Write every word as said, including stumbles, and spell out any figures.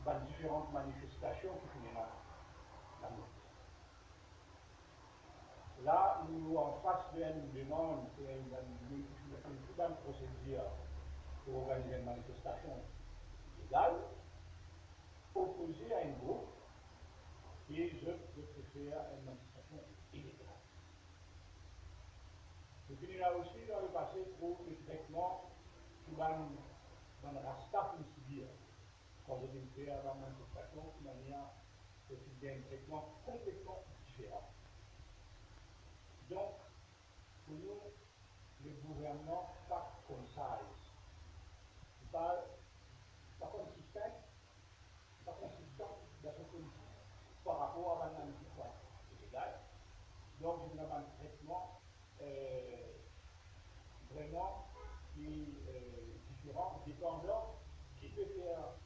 bann diferan manifestasion ki finn ena dan lemonn. La, nou anfas de enn demann, enn, enn, enn, tou bann prosedir pou organiz enn manifestasion legal, opoze a enn group ki zot, zot pe fer enn manifestasion ilegal. Nou finn ena osi dan lepase pou le tretman ki bann, bann Rasta finn sibir kan zot inn fer bann manifestasion, ki manier zot finn gagn enn tretman konpletman diferan. Donk, pou nou, le gouvernman pa konn size, li pa, pa konn si fin, pa konsistan dan so politik par rapor a bann manifestan ilegal. Donk, li ena bann tretman, eh, vreman ki, eh, diferan, depandan ki pe fer